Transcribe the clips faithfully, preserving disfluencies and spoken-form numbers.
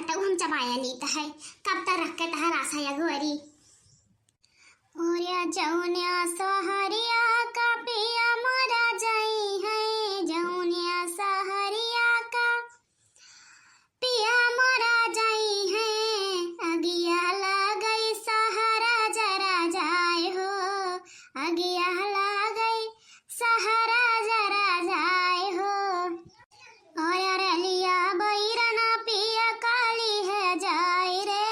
तउ हम चबाया लेत है, कब तक रख के तहर आशा या गोरी। ओरिया जौनिया सहरिया का पिया मोरा जाई है, जौनिया सहरिया का पिया मोरा जाई है, अगिया लागई सहरा जरा जाए हो, अगिया लागई सहरा जरा जाए हो। और रलिया बैरना पिया काली है जाए रे,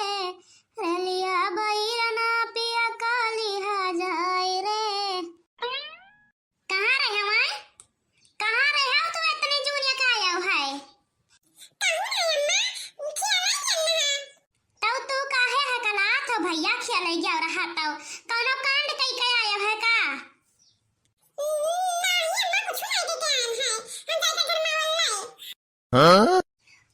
रलिया बैरना पिया काली है जाए रे। कहाँ रहे हो आए? कहाँ रहे हो तू इतने जूनिया का आया है? कहूँ नहीं अम्मा, खेला खेलना है। तब तू काहे हकलात हो भैया खेले गया रहा तब? कौनो कांड कई के आया है का? नहीं अम्मा, कुछ नहीं के आया है। हम जाके घर में वाला है। हाँ?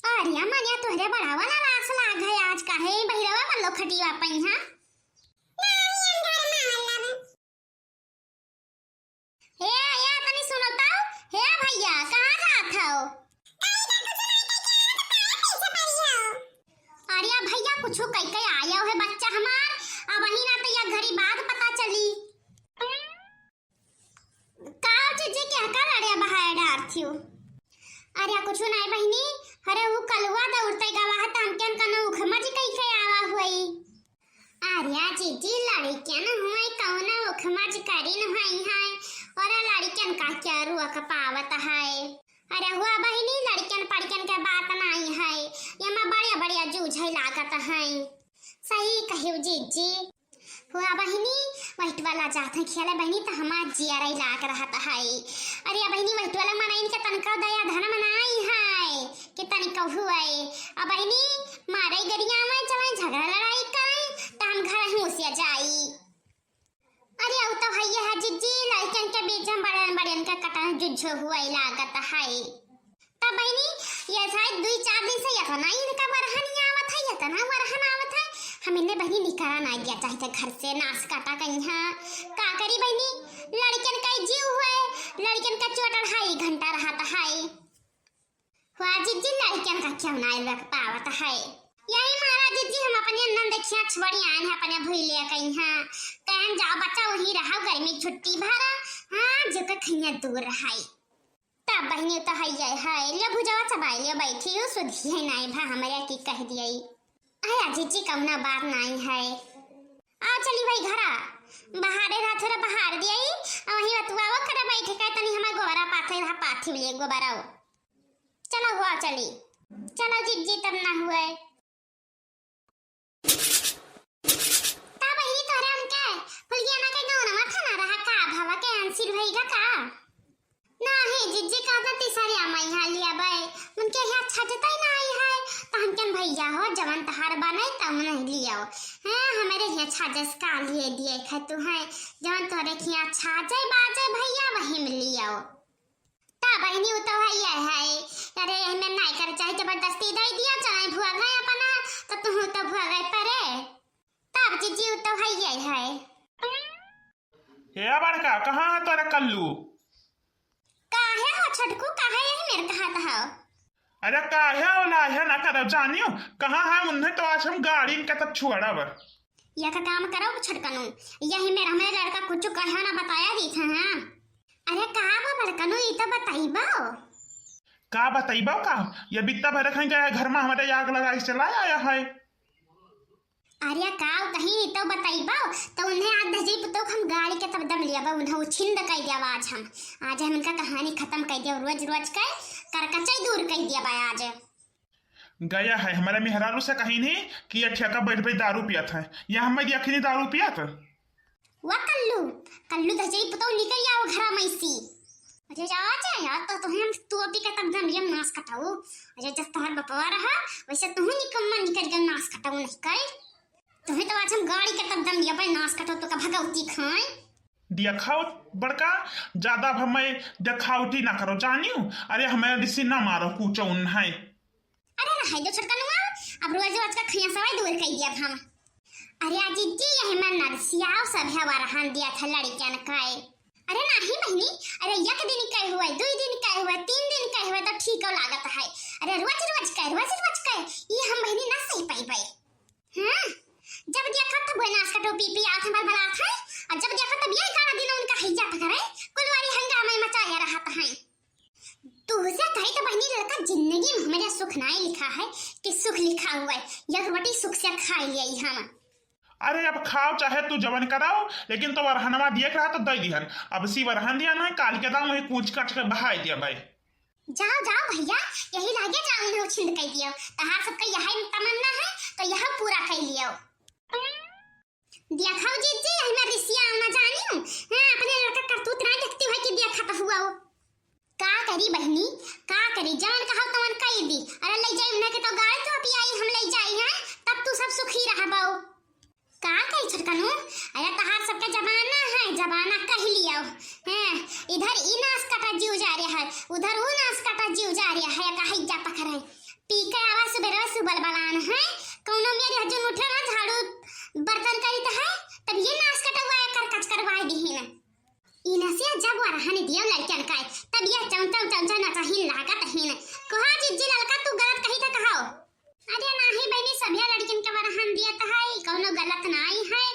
अरे अम्मा, या तोहरे बड़ा वाला रास लाग है आज काहे बहिरवा बल्लो खटिया पई हाँ? नहीं, हम घर में वाला है। हे, हे, तनी सुनो तो। हे भैया, कहाँ जात हो? अरे भैया, कुछ कह के आया है बच्चा हमार। अब वही ना तो या घरी बात पता चली। का जीजी, क्या का लड़िया बहाए डार थियो? अरे कुछ नहीं बहिनी, अरे वो कलुआ दौड़ते गवा है, त हमके कनो उखमा जी कह के आवा हुई। अरे जीजी, लड़कियन हुए कौनो उखमज करिन हुई है, और लड़कियन का क्या रोक पावत है? अरे हुआ बहिनी, लड़कियन पड़कियन के बात नहीं है, ये में बढ़िया बढ़िया जूझे लागत है। सही कहियो जीजी। हुआ बहिनी, वही वाला जात है खेले बहिनी, त हमार जियरा लाग रहत है। अरे बहिनी, वही वाला मनइन के तनका दया धर्म नहीं है कि तनिको हुए। अब बहिनी, मारे गरिया में चले, झगड़ा लड़ाई करे, त हम घर ही उसिया जाई। अरे, उ तो हइये है जिज्जी, लड़कन के बीच में बड़न बड़न के कटन जुझो हुए लागत है। तब बहिनी, ये शायद दुई चार दिन से इतना इनका वरहन आवत है, इतना वरहन आवत है। हम इन्हें बहिनी निकरा ना गया, चाहे तो घर से नास काटा कहीं है। का करी बहिनी, लड़कन का जीव हुए, लड़कन का चोट अढ़ाई घंटा रहत है। हुआ जिज्जी, लड़कियन का क्यों ना लग पावत है? यही मारा जिज्जी, हम अपने नंद खिया छोड़ी आए हैं, अपने भूले कहीं हैं। कहन जाओ बच्चा, वही रहा गर्मी छुट्टी भरा। हाँ, जो के खैया दूर रहाई। तब बहिनी तो है ये है, ले भुजवा चबाई ले बैठी हूँ, सुधी है नाई भा हमरे की कह दिए। अरे जिज्जी, कौना बात नाई है। आ चली भाई घरा, बहारे रहा थोड़ा बहार दिए, आ वहीं बतुआवा करे बैठ के तनी हमार गोबरा पाथे रहा पाथी ले गोबरा। चलो हुआ चली। चलो जिज्जी, तब ना हुए। का बहिनी तोहरे उनके फुलगियाना के गौनवा था ना रहा का? भवा के आंसिर भई गा का? नाही जिज्जी, कहता तीसरी अम्मा यहाँ लिया बे। उनके यहाँ छजतई ना आई है, तो हम कन भैया हो जवन तहार बनाई तवन लियो। हैं, हमारे यहाँ छजस का लिए दिए खा तू है, जवन तोहरे यहाँ छाजे बाजे भैया वही में लियो। ता बहिनी, उ तो है, ये है। अरे, एहमे नाई करे चाहे, जबरदस्ती दे दिया, चाहे भुआ गए अपना, तो तू तो भुआ गए परे। तब जीजी, उ तो है, ये है। हे बड़का, कहाँ है तोरा कल्लू? काहे हो छोटकू, काहे यही मेरे कहा था? अरे काहे होला है ना करब जानियो, कहाँ है उन्हें तो आज हम गाड़ी इनका तब छुड़ब। या का काम करो छोटकनू, यही मेरा हमारे लड़का कुछ कहे ना बताया दी था, हाँ। अरे का बा बड़कनू, ई तो बताइबो। का बताइबो का? ये बित्ता भर रखा गया घर में हमारे आग लगा के चला आया है। अरे का कहीं ई तो बताइबो, तो उन्हें आज दही पुतोह हम गाड़ी के तब दम लिया बा, उन्हें उछिंद कर दिया आज हम। आज हम इनका कहानी खत्म कर दिया, रोज रोज के करकचई दूर कर दिया बा आज। गया है, हमारे मेहरारू से कहीं नहीं कि ये ठेका बैठ बैठ दारू पियत है। या हमें देखी नहीं दारू पियत। वा कल्लू, कल्लू धजई पुतौ निकल आओ घरा में सी। अरे जा, जा यार, तो तुम्हें हम तू अभी के तब दम ये नाश कटाऊ। अरे जब तोहर बपवा रहा, वैसे तू निकम्मा निकल के नाश कटाऊ नहीं कर। तुम्हें तो आज हम गाड़ी के तब दम ये भाई नाश कटाऊ तो का भगवती खाए। दिया खाओ बड़का, ज्यादा अब हमें देखावटी ना करो जानियो। अरे हमें रिसी ना मारो, कूचो उन्हाई। अरे रहे दो छोटका नुआ, अब रोज रोज का खैया सवाई दूर कर दिया हम। अरे आ जिज्जी, यही मन नरसियाव सब है वरहान दिया था लड़कियन का। अरे नाही बहिनी, अरे एक दिन कहे हुए, दुई दिन कहे हुए, तीन दिन कहे हुए तो ठीक लागत है। अरे रोज रोज के, रोज रोज के, ई हम बहिनी ना सही पइबै। हाँ, जब देखा तब वही नास कटो पी पी आवत है, बलबलात है, और जब देखा तब ये गाना दिन उनका हैया पकड़े, कुलवारी हंगामा मचाया रहत है। तू से कही तो बहिनी लड़का जिंदगी में हमारे सुख नाई लिखा है कि सुख लिखा हुआ है, एक रोटी सुख से खा लिया ही हम। अरे अब खाओ चाहे तू जवन कराओ, लेकिन तो वरहनवा दिए के रहा तो दे दिहन। अब सी वरहन दिया ना, काल के दाम वही कूच काट के बहाई दिया भाई। जाओ, जाओ भैया, यही लागे जाओ, उन्हें उछिंद कह दियो। तहार सबका यही तमन्ना है, तो यह पूरा कर लियो। देखो जीजी, यही में रिसिया आना जानी हूँ। हाँ, अपने लड़का करतूत ना देखती हुई कि देखा तो हुआ हो। का करी बहिनी, का करी, जवन कहो तवन कही दी। अरे ले जाई उन्हें के तो गाय तो पियाई, हम ले जाई हैं, तब तू सब सुखी रहबो। का कही छोटकनू? अरे तहार सबके जमाना है, जमाना कह लियो। हैं, इधर ई नास काटा जीव जा रहा है, उधर ऊ नास काटा जीव जा रहा है, कहे जा पकड़े। पी के आवा सुबेरवा सुबल बलान है, कौनो मेरी हजून उठे ना, झाड़ू बर्तन करी तो है, तब ये नास कटवा कर कच करवाए दी है ना। इनसे जब वरहन दियो लड़कन का, तब ये चौं चौं चौं चौं नचहिन लागत हिन। कहा जीजी ललका तू गलत कही था कहो। अरे नाही बहिनी, सभे लड़किन के वरहन दियत है, कौनो गलत नाई है।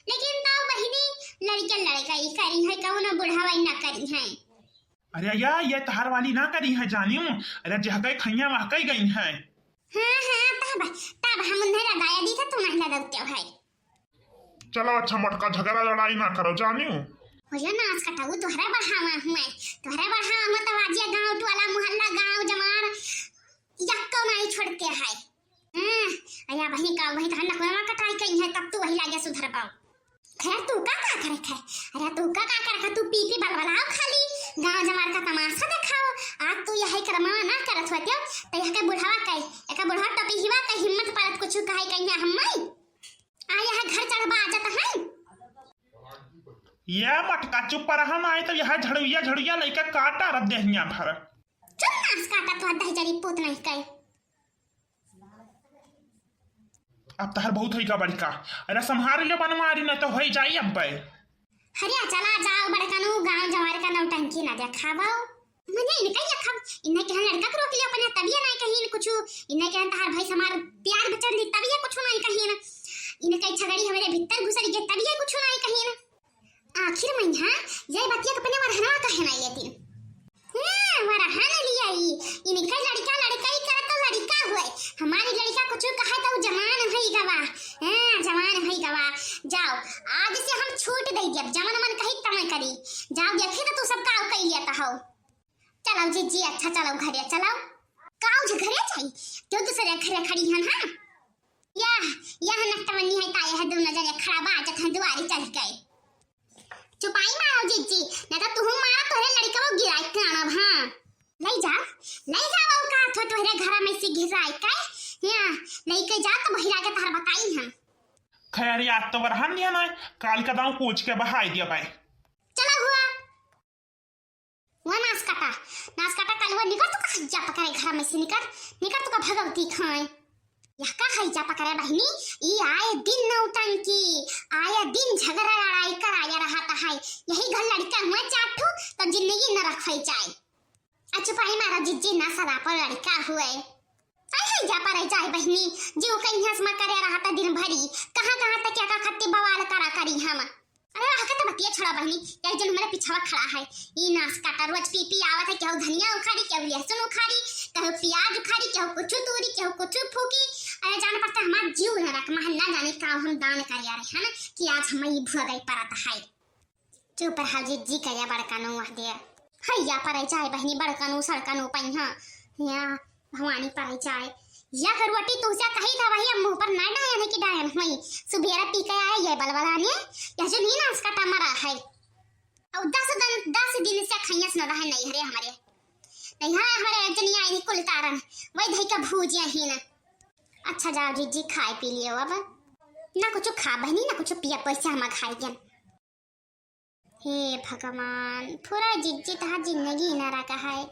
लेकिन तो बहिनी, लड़के लड़का ही करी है, कौनो बुढ़ावा ही ना करी है। अरे या, ये तहार वाली ना करी है जानियो। अरे जहकई खैया वहकई गई है। हाँ, हाँ, तब, तब हम उन्हें लगाया दी था, तू नहीं लगाते हो है। चलो अच्छा मोटका झगड़ा लड़ाई ना करो जानियो। भैया नास कटाऊ तोहरा बढ़ावा हुए, तोहरा बढ़ावा हुए तो आज ये गाँव टोला मोहल्ला गाँव जमार यक्को नाई छोड़ते है। हाँ, अया बहिनी का वही तहन नकुआ कटाई कही है तब तू वही लागे सुधर पाओ। खैर तू का का करे है? अरे तू का का करे है? तू पी पी बलबलाओ खाली, गाँव जमार का तमाशा देखाओ। आज तू यही कर्मवा ना करत होते तो यह के बुढ़ावा कही, एक बुढ़ावा टोपी हिवा के हिम्मत परत कुछ कहे कही है हम्मई। आ यह घर चढ़बा आ जाता है। ये मटका चुप पर हम आए तो यह झड़ुइया झड़ुइया लइका काटा रह देहिया भर। चुप नास काटा तो दही जरी पूत नहीं कहे। अब तहर बहुत होई का बड़का। अरे संभार ले बनवारी न तो होई जाई अब्बे। हरिया चला जाओ बड़कनू, गाँव जवार का नौटंकी ना देखाबो। मने इनका ही अखब, इन्हें के हम लड़का के रोक लियो अपने तबिया नहीं कहीं कुछ, इन्हें के हम तहार भाई हमार प्यार बचन दी तबिया कुछ नहीं कहीं। इनका ही झगड़ी हमारे भीतर घुसर गए तबिया कुछ नहीं कहीं। आखिर में यहाँ यही बतिया के अपने वरहनवा कहे ना लेती। हाँ, वरहन लिया ही। इनका लड़का लड़का ही करे तो लड़का हुए। हमारी लड़का कुछ कहे तो जवान है गवा। हाँ, जवान है गवा। जाओ, आज से हम छूट दे दिया। जवन मन कही तवन करी। जाओ देखे तो तू सब का कह लिया हो। चलो जीजी, अच्छा चलो घरे चलो। काऊ जी घरे जाई? क्यों दूसरे घरे खड़ी हन, हाँ? या, या नटवनी है ताये है दोनों जने खड़ा बाजत हैं दुआरी चढ़ गए। चुपाई मारो जीजी, नहीं तो तुहू मारा तोहरे लड़का वो गिराई के आनब, हाँ। ले जा, ले जा वो का थो तोहरे घर में से गिराई के, या, लेके जा तो वही लागे तहर बताई हम। खैर यार तो वरहन दिया ना, काल का दाऊ पूछ के बहाई दिया भाई। चलो हुआ। वो नास काटा, नास काटा कालुआ निकर तू कहाँ जा पकड़े घर में से निकर, निकर तू का भगवती खाए। यह का है जा पकड़े बहिनी, ई आए दिन नौटंकी, आए दिन झगड़ा लड़ाई कराया रहता है। यही घर लड़का हुए चार ठो तो जिंदगी नरक हो जाए। आ चुपाई मारा जीजी ना सदा पर लड़का हुए। आई है जा पर जाए बहिनी, जीव कहीं हंस मा करे रहता दिन भरी, कहाँ कहाँ तक क्या का खत्ती बवाल करा करी हम। अरे वह के तो बतिया छोड़ा बहिनी, यही जन हमारे पिछवा खड़ा है। ई नास काटा रोज पी पी आवत है, केहू धनिया उखाड़ी, केहू लहसुन उखाड़ी, केहू प्याज उखाड़ी, केहू कुछ तूरी, केहू कुछ फूकी। अरे जान पड़ता हमार जीव न रख महल ना जाने का हम दान कर यार है ना कि आज हम ई भुआ गई परत है। चुप रहा जीजी करे बड़कनू वह दे। हैया पर जाए बहिनी बड़कनू सड़कनू पहिया। या भवानी पर जाए। या रोटी तुझसे कही था वही अब मुंह पर ना डायन है कि डायन हुई। सुबेरा पी के आए ये बलबलाने। या जो नी नास काटा मरा है। और दस दिन, दस दिन से खैयस न रहे नहीं हरे हमारे। नहीं हरे हमारे एक जनी आई कुल तारन। वही धई का भूजिया ही ना। अच्छा जाओ जीजी खाए पी लियो अब। ना कुछ खा बहिनी ना कुछ पिया पैसे हम खाए गन। हे भगवान, पूरा जिज्जी तहार जिंदगी ना रखा है।